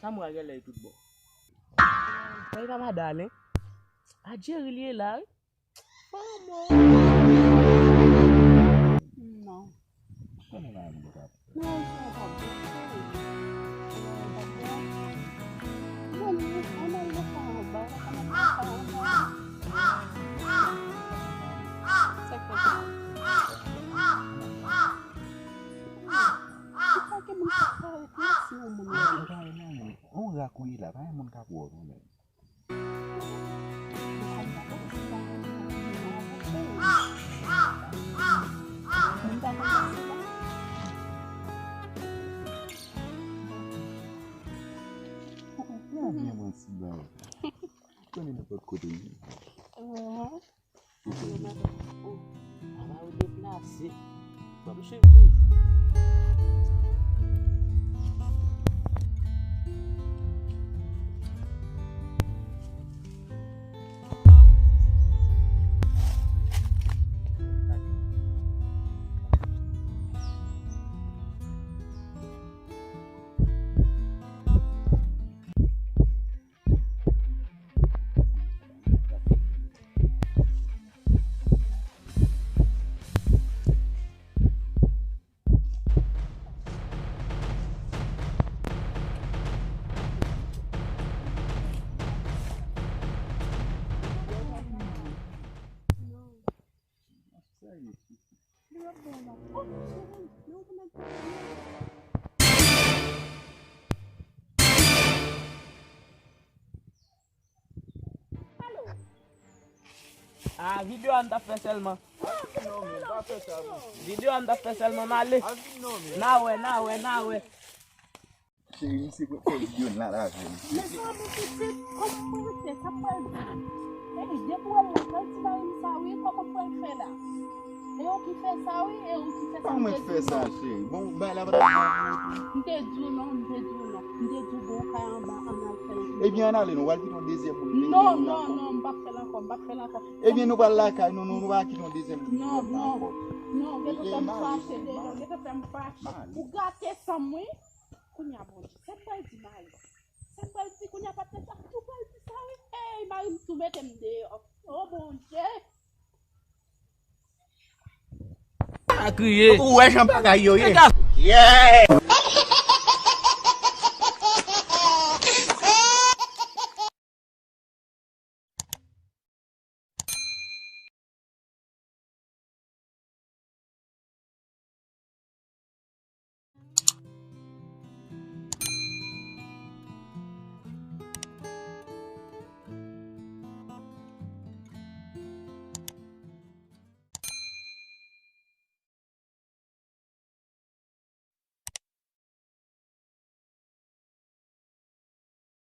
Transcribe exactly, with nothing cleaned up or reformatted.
Mwen genlè tout bon. Mwen pa madalen. A Jerry li ye la, wi. Non. Konnen nan yon lòt apre. Non, sa pa bon. Sa fè. Ki sa ke moun sa fè si yon moun la? On rak ou ye la, pa yon moun k ap wè w menm. Konnen nenpòt kote li. Apa yo deplase? Fò m swiv toujou. Ah, videyo a m t ap fè sèlman. Videyo a m t ap fè sèlman, m ale. N a wè, n a wè, n a wè. Cheri, misye fè videyo n la lavi. Men sa, men pitit, kòman pou l fè? Sa pral di. Ey, depi w wè l la, pral di mari m sa, wi, kòman pou l fè la? E ou ki fè sa, wi, e ou ki fè sa. Kòman mwen fè sa, cheri? Bon, bay la pa t ap bon. M te di w non, m te di w non. M te di w gon kay anba, ann al fè l. Ebyen, ann ale, nou pral kite yon dezyèm moun vin. Non, non, non, m p ap fè l ankò, m p ap fè l ankò. Ebyen, nou pral lakay nou, nou, nou pral kite yon dezyèm moun vin ankò. Non, non, non, gentan fè m fache deja, gentan fè m fache. Ou gate san m, wi. Kounye a, Bondye, sa m pral di mari m? Sa m pral di kounye a, patnè sa tou pral di sa, wi. Ey, mari m tou mete m deyò. O Bondye! Pa kriye. Ou wè jan bagay yo ye? Yeah!